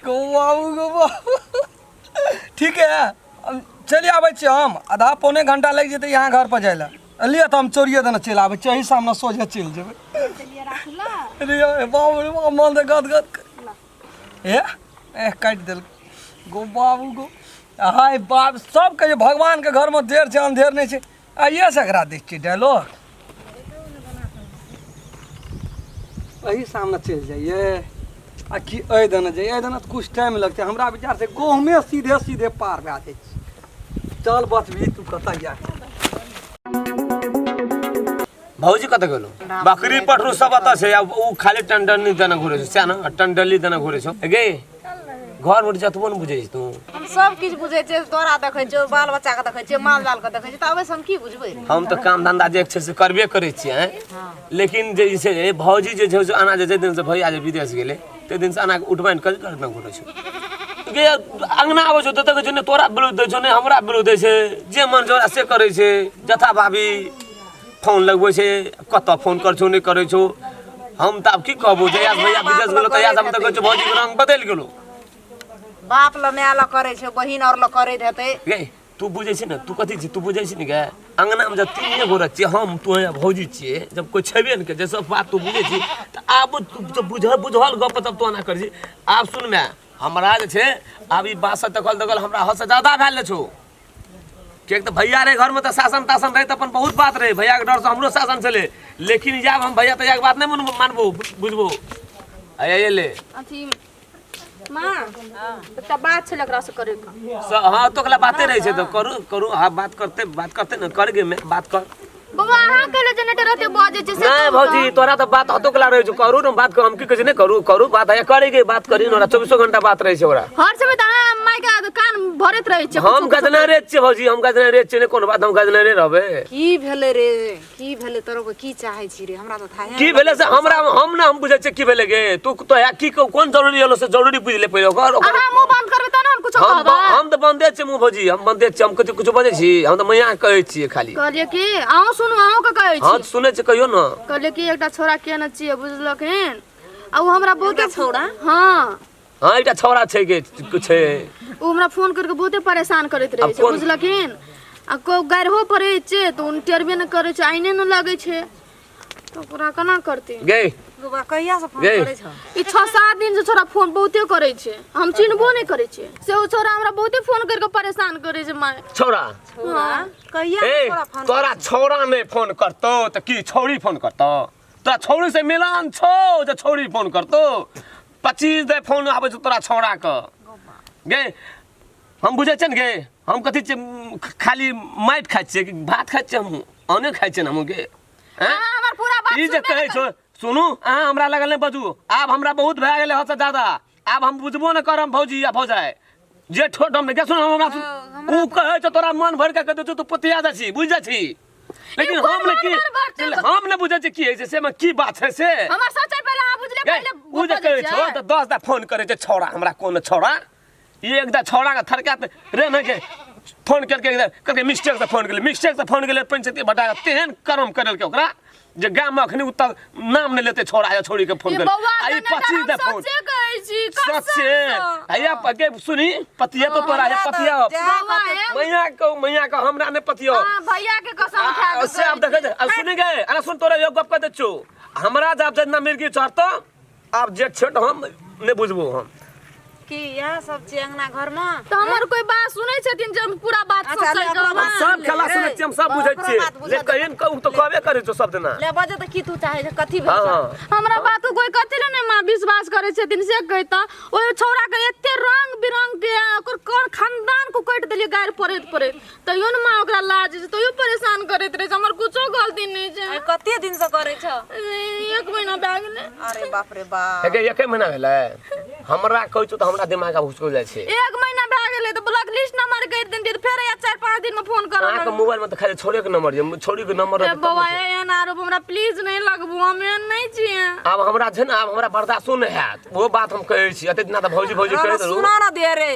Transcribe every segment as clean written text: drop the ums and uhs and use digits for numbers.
गो बाबू गो बाबू ठीक है हम चलि आबै छियै हम आधा पौने घंटा लागि जेतै यहाँ घर पर जाय लए लिअ तऽ हम चोरिए देने चलि आबै छियै एही सामने सोझे चलि जेबै चलिए राखू ला अरे यार, बाबू रे बाबू मन तऽ गद गद ए ए काटि देलक गो बाबू गो हाय बाप सब कहै छै भगवानके घरमे देर छै अन्धेर नहि छै आइए से एकरा दै छियै डायलॉग एही सामने चलि जाइए आ कि एहि दने जाइए एहि दने तऽ किछु टाइम लगतै हमरा विचार से गहुँमे सीधे सीधे पार भए जाइ छै चल बचबी तू कतऽ जा भौजी कतऽ गेलो बकरी पठरू सब एतऽ छै आ उ खाली टंडनी दने घुरै छै सएह ने टंडली दने घुरै छौ गे घर मे जतबो ने बुझै छी तू हम सब किछु बुझै छियै तोरा देखै छियौ बाल बच्चा के देखै छियै माल जाल के देखै छियै तऽ अबै से हम की बुझबै हम तऽ काम धंधा जे छै से करबे करै छियै आँय। लेकिन जे छै भौजी जे छै से अना जे जाहि दिनसँ भैया जे विदेश गेलै ताहि दिनसँ अना के उठबाइन कऽ करना घुरै छौ गे अङ्गना आबै छौ तऽ देखै छौ नहि तोरा ब्लू दै छौ नहि हमरा ब्लू दै छै जे मन छौ से करै छै जथा भाभी फोन लगबै छै कतऽ फोन करै छौ नहि करै छौ हम तऽ आब की कहबो जहिया से भैया विदेश गेलो तहिया से हम देखै छियौ भौजीके रंग बदलि गेलो बाप ल माय ल करै छै बहिन और ल करैत हेतै गे तू बुझै छी ने तू कथी छी तू बुझै छी ने गे अङ्गनामे जब तीने गोरा छियै हम तू आ भौजी छियै जब कोइ छेबे ने के जे सब बात तू बुझै छी तऽ आब तू जब बुझल बुझल गप तब तू एना करै छी आब सुन माय हमरा जे छै आब ई बात से देखल देखल हमरा हदसँ ज्यादा भए गेल छौ किएक तऽ भैया रहै घरमे तऽ शासन तासन रहै तऽ अपन बहुत बात रहै भैयाके डरसँ हमरो शासन छलै लेकिन जाब हम भैया तैयाके बात नहि मानबो बुझबो आइए ले अथी माँ एकटा बात छलै एकरा से करे के हाँ तो ओकरा बाते रहै छै तऽ करू करू हाँ बात करते बात करते ने कर गे बात कर बाबा अहाँ कहले जनरेटर रहते बजे छै से नहीं भौजी तोरा तऽ बात हतो कला रहै छौ करू ने बात हम की कहै छी नहि करू करू बात है करे बात करी ने चौबीसो घंटा बात रहै छै ओकरा हर समय तऽ अहाँ माय के कान भरैत रहै छै हम गजने रे छियै भौजी हम गजने रे छियै नहि कोनो बात हम गजने रे रहबै की भेलै रे की भेलै तोरो के की चाहै छी रे हमरा तऽ थाहे की भेलै से हमरा हम ने हम बुझै छियै की भेलै गे तू तो है की कोन जरूरी होलो से जरूरी बुझि ले पहिले ओकर ओकर अहाँ मुंह बंद करबै तब ने हम कुछो हम कहबै हम तऽ बन्दे छियै मुँह भौजी हम बन्दे छियै हम कथी कुछो बजै छी हम तऽ मैया के कहै छियै खाली कहलियै कि अहूँ सुनू अहूँ के कहै हँ छी सुनै छियै कहियो ने कहलियै कि एकटा छोरा केने छियै बुझलखिन आ ओ हमरा बहुते छौड़ा? हँ हँ एकटा छौड़ा छै गे छै ओ हमरा फोन करके बहुते परेशान करैत रहै आब छै कोन- बुझलखिन आ को गारिहो पड़ै छै तऽ ओ टेरबे नहि करै छै आइने नहि लगै छै तऽ ओकरा केना करतै गे बौआ कहिया से फोन गे। करै छौ ई 6-7 दिन से छोरा फोन बहुते करै छै हम चिन्हबो नहि करै छियै से ओ छोरा हमरा बहुते फोन करके परेशान करै छै माय छौड़ा छौड़ा कहिया ए से तोरा फोन तोरा छौड़ा नहि फोन करतौ तऽ की छौड़ी फोन करतौ तोरा छौड़ी से मिलान छौ जे छौड़ी फोन करतौ 25 दे फोन आबै छौ तोरा छौड़ाके गे हम बुझै छियै ने गे हम कथी छियै खाली माटि खाइ छियै कि भात खाइ छियै हमहूँ अने खाइ छियै ने हमहूँ गे आँय? अहाँ हमर पूरा बात ई जे सुनबे कहै नहि छौ सुनू अहाँ हमरा लगल नहि बजू आब हमरा बहुत भए गेलै हदसँ ज्यादा आब हम बुझबो नहि करब भौजी या भौजाइ जे ठोट हम नहि सुन हमरा सुन ओ कहै छौ तोरा मन भरि के कहि दै छौ तू पोतिया जाइ छी बुझि जाइ छी लेकिन कोन हम ने की मन भरतै? हम ने बुझै छियै की होइ छै से मे की बात छै से हमर सोचै पहिले अहाँ बुझले गे, पहिले ओ जे कहै छौ तऽ 10 टा फोन करै छै छौड़ा हमरा कोन छौड़ा एक दा छौड़ा के थरका रे नहि के फोन करके कहलकै मिस्टेक से फोन गेलै मिस्टेक से फोन गेलै पंचायती बटा के तेहन कर्म करलकै ओकरा जे गाम में अखनी उतर नाम नहि लेते छौड़ा या छौड़ी के फोन ये कर बौआ आ ई के नहि 25 दा हम फोन सच्चे कहै छी सच्चे हैया के सुनी पतिया तो तोरा है पतिया बौआ हे मैया को मैया को हमरा नहि पतियो हाँ, भैया के कसम खा के से आब देखै आ सुनी गए अरे सुन तोरा यो गप कह दै छौ हमरा जब जितना मिर्गी चढ़तो आब जे छोट हम नहि बुझबो हम की इएह सब छै अंगना घर में तऽ हमर कोई बात सुनै छथिन जे हम पूरा बात अच्छा, सोचै ले, अपना कहबै बात सब खेला सुनै छियै हम सब बुझै ओकरो छियै बात बुझऽ ले दे। कहिन कहू तऽ कहबे करै छौ सब दिना ले बजे तऽ की तू चाहे छै कथी भेल हँ छौ? हमरा बात कोई कथी ले नहीं माँ विश्वास करे छथिन से कहता ओहि छौड़ा के एते रंग बिरंग के आ ओकर कोन खानदान को कटि देलियै गारि पड़ैत पड़ैत तैयो ने माँ ओकरा लाज छै तैयो परेशान करैत रहै छै हमर कुछो गलती नहि छै आइ कते दिन से करै छौ एक महीना भए गेलै अरे बाप रे बाप हे एके महीना भेलै हमरा कहै छौ तऽ हमरा दिमाग आब घुसकल जाइ छै एक महीना भए गेलै तऽ ब्लॉक लिस्ट नंबर करि देने तऽ फेर या 4-5 दिन में फोन करऽ अहाँके मोबाइल में तऽ खाली छोड़े के नंबर यऽ छोड़ी के नंबर ए रहतै तब बौआ ने छै। एहन आरोप हमरा प्लीज नहि लगबू हम एहन नहि छियै आब हमरा छै ने आब हमरा बर्दाश्तो नहि हैत ओहो बात हम कहै छी एते दिना तऽ भौजी भौजी हमरा कहैत रहू सुना ना दे रे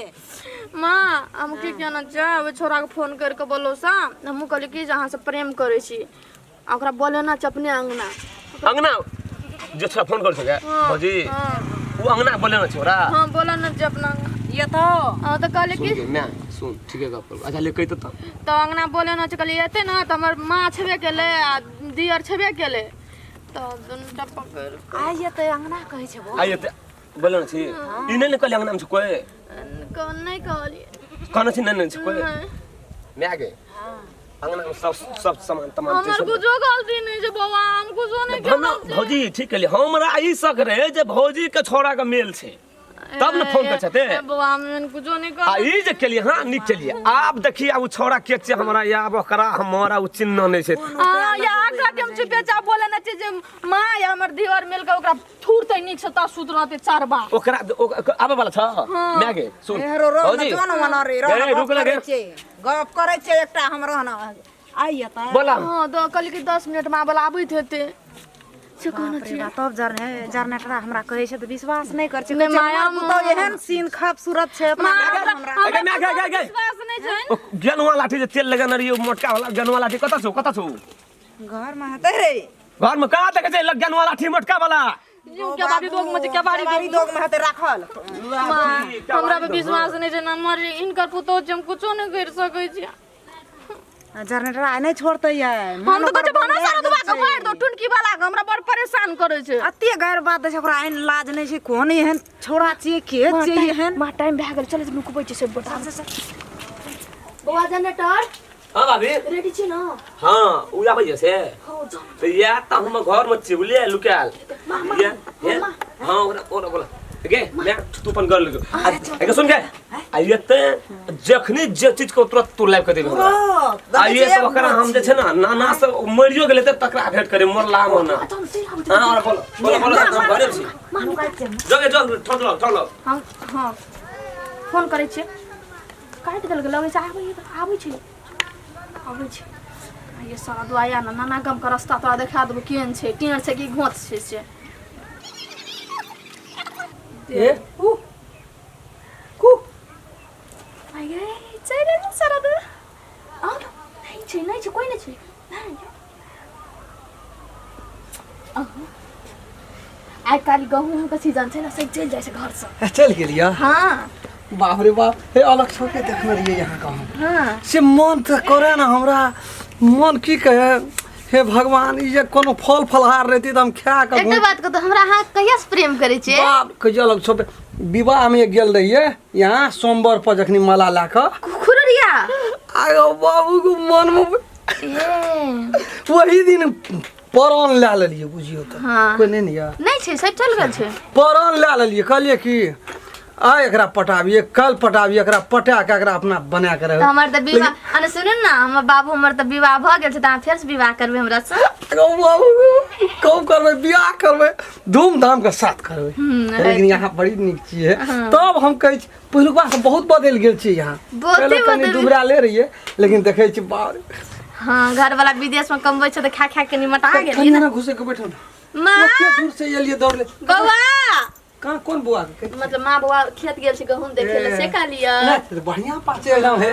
माँ हम की केना छै ओहि छोड़ाके फोन करि कऽ बोलो सा हमहूँ कहलियै कि जे अहाँसँ प्रेम करै छी आ ओकरा बोलेना छै अपने अङ्गना अंगना जे छोड़ा फोन कर सके भौजी हँ। उ अंगना बोले न छोरा हां बोला न जे अपना अंगना। ये तो हां तऽ कहले सुन कि गे मैं सुन ठीके गप करू अच्छा ले कहि तऽ तऽ अंगना बोले न कहलियै एतै ने तऽ हमर माँ छेबे केलै आ दियर छेबे केलै तऽ दुनूटा पकड़ि आइ ये तऽ अंगना कहै छै बौ आइ एते बोले न छी ई नहि ने कहले अंगना मे छै कोइ कऽ नहि कहलियै कहने छी नहि ने छै कोइ नहि। मैं गे अंगना मे सब सब सामान तमान छै हमर सब। कुछो गलती नहि छै बौआ हम कुछो नहि हम केलहुँ भौजी ठीक कहलियै हमरा ई शक रहे जे भौजी के छोरा के मेल छै तब ने फोन करै छथिन। ए, बौआ हम एहन कुछो नहि आ कहलहुँ ई जे केलियै हाँ नीक केलियै आब देखिए आब ओ छौड़ा के छै हमरा या आब ओकरा हमरा ओ चिन्ह नहि छै हाँ या आगा के हम चुपे चाप बोले ना छी जे माँ या हमर दियर मिल के ओकरा थूरतै नीक से ता सुत रहतै चार बार ओकरा आबे वाला छ माय गे सुन एहरो रो भौजी न जोन वन रे रो ए, रुक लगे। गप करै छै एकटा हम रहना आइ ये तऽ बोला हाँ तो कहली कि 10 मिनट में आबल आबैत हेतै से कहने बाप रे छी बाप, तब जरनेटरा हमरा कहै छै तऽ विश्वास नहि करै छै नहि, कहै छै, माया, हमर पुतहु एहन सीन खूबसूरत छै अपना माँ, घर हमरा गे, माय गे, गे, गे। विश्वास नहि छै ओ गेनुआ लाठी जे तेल लगेने रहियै ओ मोटका वाला गेनुआ लाठी कतऽ छौ कतऽ छौ घर मे हेतै रे घर में कहाँ देखै छै गेनुआ लाठी मोटका वाला के बारी दोग में के बारी केबाड़ी दोग मे हेतै राखल माँ हमरा पे विश्वास नहि छै ने मर हिनकर पुतोह छै हम कुछो नहि करि सकै छी जनरेटर आइ नहि छोड़तै ये हम तऽ कहै छै भानस आर दुबा के मारि दो टुनकी वाला के हमरा बड़ परेशान करै छै अते गैर बात दै छै ओकरा आइन लाज नहि छै कोन एहन छोड़ा छियै के छियै एहन माँ टाइम भए गेल चल नुकबै छै सब गोटा बौआ जनरेटर हाँ भाभी रेडी छी ने हाँ उ आबै से हाँ जाउ तऽ इएह तऽ हम घर में छियै बुझलियै लुकायल इएह इएह हाँ ओकरा ओकरा बोला गे मैं तू अपन घर लगे आ गे सुन गे आ एते जखनी जे चीज के तुरंत तू लाइव के देबे हमरा आ ये सब ओकरा हम जे छै ना नाना सब मरियो गेलै तऽ तकरा भेंट करे मरला हम ना हाँ और बोलो बोलो बोलो हम घरे छी जोगे जोग ठोक लो ठोक लो हम हाँ फोन करै छियै काटि देलकै लगै छै आबै आबै छै आबै छै आ ये सारा दुआया ने नाना गामके रास्ता तोरा देखा देबो केहन छै टेढ़ छै कि घोच छै से ए उ कु आइ गे चलि एलै सारा दू आउ ने नहि छै नहि छै कोइ नहि छै नहि आइ काल्हि गहूँमके सीजन छै ने सब चलि जाइ छै घरसँ चलि गेलियै हाँ बाप रे बाप हे अलग छोके देखने रहियै यहाँ कहाँ हाँ से मन तऽ करे ने हमरा मन की कहे हे भगवान ई जे कोनो फल फलहार रहती तऽ हम खा कऽ एकटा बात कहू हमरा अहाँ कहिया से प्रेम करै छियै बाप कहियो अलग छोपे विवाह में गेल रहियै यहाँ सोमवार पर जखनी माला ला कऽ खुररिया आयो बाबू के मन में वही दिन परान लए लेलियै बुझियौ तऽ हाँ। कोइ नहि ने यऽ नहि छै सब चल गेल छै परान लए लेलियै कहलियै कि आइ एकरा पटाबियै कल पटाबियै एकरा पटा कऽ एकरा अपना बना कऽ तऽ रहबै हमर तऽ विवाह अने सुनू ने हमर बाबू हमर तऽ विवाह भऽ गेल छै तऽ अहाँ फेर से विवाह करबै हमरा से बाबू कब करबै बियाह करबै धूमधाम के साथ करबै लेकिन यहाँ बड़ी नीक चीज है तब हम कहै छी पहिलुका से बहुत बदलि गेल छी यहाँ बहुते पहिले कनि बदलि- दुबराले रहियै लेकिन देखै छी बाप रे हाँ घर वाला विदेश में कमबै छै तऽ खा खा के निमटा गेलियै कनि ना घुसे के बैठो ना माँ ओते दूर से एलियै दौड़ले बौआ कहाँ कोन बौआ के मतलब माँ बौआ खेत गेल छै गहूम देखे लए से कहलियै नहि तऽ बढ़िया पाचे एकदम है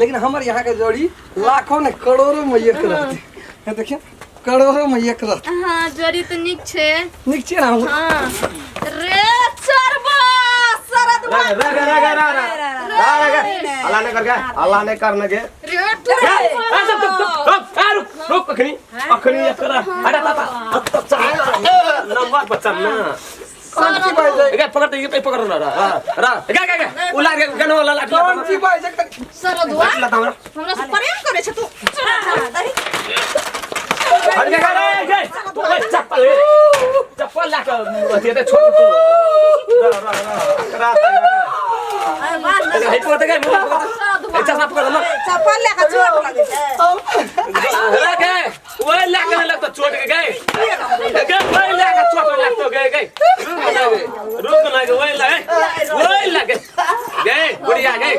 लेकिन हमर यहाँ के जोड़ी लाखों ने करोड़ों में एक रहती है देखिए करोड़ों में एक रहती हाँ जोड़ी तऽ नीक छै नीक छियै ने हम हाँ रे चरबा शरद रे रे रे रे रे रे रे अल्लाह ने कर के अल्लाह ने कर ने के रे तू ए सब सब रुक रुक अखनी अखनी एकरा अरे पापा अब चल नंबर पर चल ना कौन ची बाई छै ए पकड़ ये पकड़ ना रा रा गे गे गे उला गे गनो ला ला कौन ची बाई छै शरदवा ला हमरा हमरा से प्रेम करे छै तू हट गे रे गे तू ए चप्पल चप्पल ला के अथी ते छोड़ तू रा रा रा रा हे पकड़ गे मुंह पकड़ ए चश्मा पकड़ ना चप्पल लए कऽ चोट लगै छै रे गे ओए ला के लगतो चोट के गे गे ओए ला के चोट लगतो गे गे रुक ना गे ओए ला ओए ला गे गे बुढ़िया गे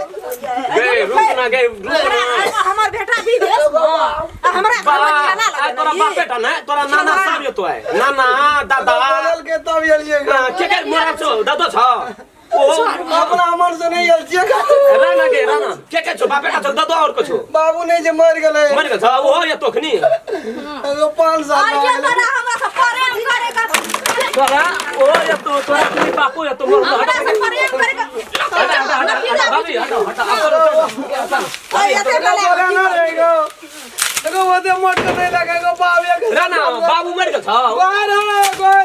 गे रुक ना गे रुक ना हमर बेटा विदेश मे आ हमरा घर मे खाना आ तोरा बाप बेटा ना तोरा नाना सब यो तो है नाना दादा बदल के तब एलियै के के मोरा छौ दादो छ ओ अपना मन से नहीं आयल छियै राना के राना के के छौ बाप बेटा छौ दादो और को छौ बाबू नहीं जे मर गेलै मर गेल छौ ओहो ये तोखनी एगो 5 साल आइ भऽ ये गेलै। तोरा हमरा से प्रेम करे का तोरा ओ या तो तोरा की बापो या तो मोर हमरा से प्रेम करे के भाभी हटो हटो अपन ओए एते बोला ना रहेगो देखो वो ते मोट के नहीं लगेगो बाप ये ना ना बाबू मर गेल छौ बाहर है कोई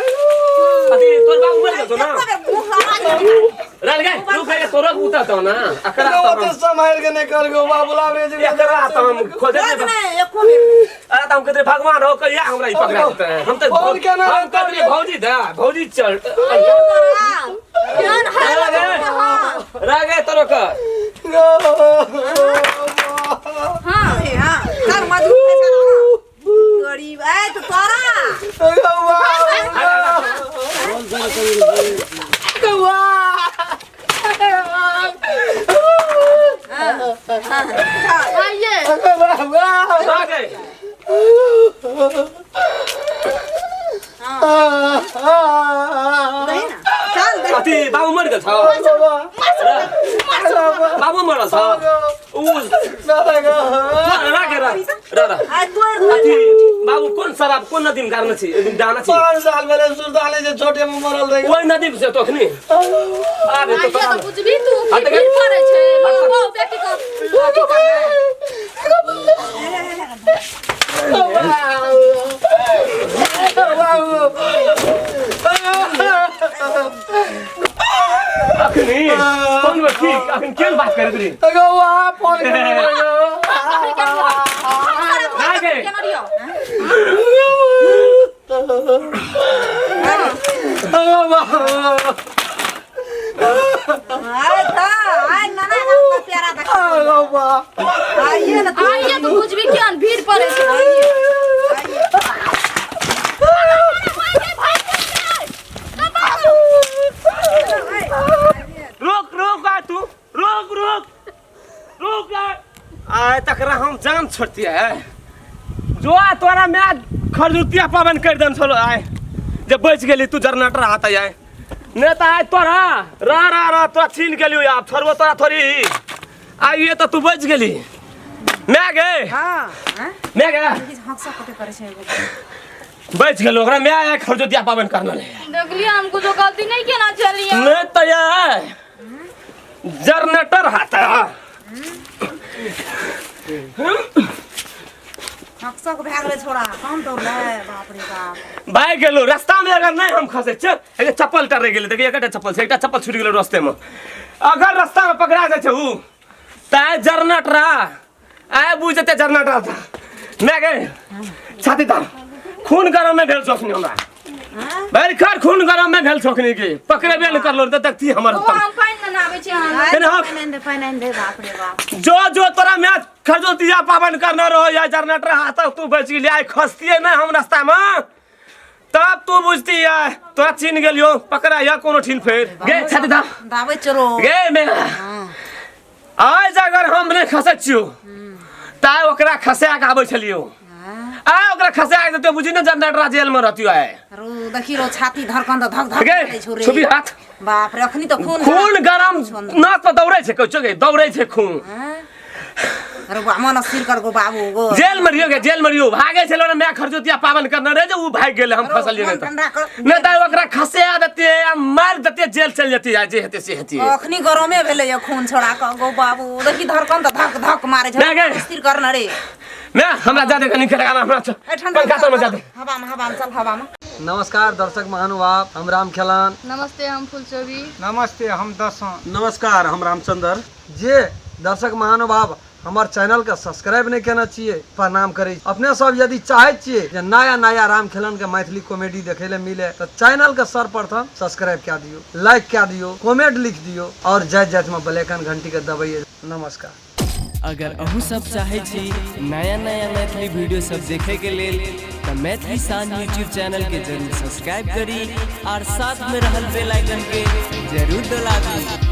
अथी तोर बाबू मर गेल छौ ना एको बेर मुँह आवाज नहीं रह गए रुक गए तोरा उतर तो ना अकरा देखो वो तो ते हम संभाल के नहीं कर गो बाप बुला रे जी एकरा तो हम खोजे रोज नहीं एको बेर नहीं। अरे तो हम कहते भगवान हो कहिया हमरा ई पकड़ा देते हैं हम तो फोन केना हम कहते भौजी दा भौजी चल केहन हालत रह गए रह गए तोरो का हां ए, हाँ, चल मजबूत है चल, हाँ। गरीब ए तो तोरा आइए रह गए दही ना चल दही अथी बाबू मर गेल छौ बाबू मरल छौ उ रह गए रह रह रह आ तोर अथी बाबू कोन शराब कोन नदी में गारने छी दाना छी 5 साल पहले सुरदाने से छोटे में मरल रहे ओहि नदी से तोखनी आबे तो आइए तोरा तो बुझबी तू हाँ, कि तऽ भीड़ पड़ै छै लोग बहु बेटी के अथी करबै। अखनी कोन बेर ठीक अखन केन बात करैत रही फोन रह गए केना रियो आए त आए नाना का प्यारा देख आइए ना तू आइए तो बुझबी केहन भीड़ पड़ै छै रोक रोक आ तू रोक रोक रोक आ आय तकरा हम जान छोड़ती है जो आ तोरा मैं खरजुतिया पावन कर दन छलो आय जे बच गेली तू जनरेटर हाथ आय ने त आय तोरा रा रा रा तोरा छीन गेलियो आब छोड़बो तोरा थोड़ी आइए त तू बच गेली मैं गे हां हां मैं गे किछ हंसा कते करे छै एगो बच गेलो ओकरा मैं आय खरजुतिया पावन करना ले देखलिए हम कुछो गलती नहीं केना चलिए नहीं तो ये जनरेटर हाथ हंसा के भए गेलै छोरा कम दौड़लै बाप रे बाप भाग गेलो रास्ता में अगर नहीं हम खसे चल एक चप्पल टर रह गेलै देखिए एकटा चप्पल छै एकटा चप्पल छूट गेलै रास्ते में अगर रास्ता में पकड़ा जाइ छै उ त जनरेटर आय बुझ जेतै जनरेटर था मैं गए छाती ता खून गरम में भेल चौखनी हमरा भरि खर खून गरम में भेल चौखनी के पकड़ेबे न करलो त देखती हमर वो हम पानि ने नाबै छी अहाँ केना हक? पानि आनि दे पानि आनि दे बाप रे बाप जो जो तोरा मैच खजो दिया पावन करना रहो या जनरेटर हाथ तू बच गेली आइ खसतिए नहीं हम रास्ता में तब तू बुझती है तोरा छीन गेलियो पकड़ा या कोनो ठीन फेर गे छाती दा दाबै चलो गे मे आज अगर हम नहीं खसै छियो ताय ओकरा खसा के आबै छलियो आ ओकरा खसा के देतियो बुझी ने जनरेटर जेल में रहतियो आइ रो देखी रो छाती धड़कन त धक धक गे करै छौ रे छुबी हाथ बाप रे अखनी त खून खून गरम नाक पर दौड़ै छै कहै गे दौड़ै छै खून रो बा मन स्थिर कर गो बाबू गो जेल में रहियो गे जेल में रहियो भागे छलो ने मैं खरजोतिया पावन करने रहे जे उ भाग गेलै हम फसलिए नहीं ठंडा कर त नहीं त ओकरा खसे देतिए आ मार देतिए जेल चल जतिए आ जे हेते से हेतिए अखनी गरमे भेलै ये खून छोड़ा क गो बाबू देखी धड़कन त धक धक मारे ना छै गे। स्थिर कर न रे मैं हमरा जादे कनी खेलगा हमरा ए ठंडा पंखा तर में जादे हवा में हवा में चल हवा में नमस्कार दर्शक महानुभाव हम राम खेलान नमस्ते हम फुलचोरी नमस्ते हम दसों नमस्कार हम रामचंद्र जे दर्शक महानुभाव हमर चैनल के सब्सक्राइब नहीं केने छियै प्रणाम करै छी। अपने सब यदि चाहै छियै जे नया नया राम खेलन के मैथिली कॉमेडी देखै ले मिले तऽ चैनल के सर्वप्रथम सब्सक्राइब कए दियौ, लाइक कए दियौ, कमेंट लिख दियौ और जाइत जाइत में बेल आइकन घंटी के दबैयै। नमस्कार। अगर अहूँ सब चाहे छी नया नया मैथिली वीडियो सब देखे के लेल तऽ मैथिली शान यूट्यूब चैनल के जरूर सब्सक्राइब करी और साथ में रहल बेल आइकन के जरूर दबा दी।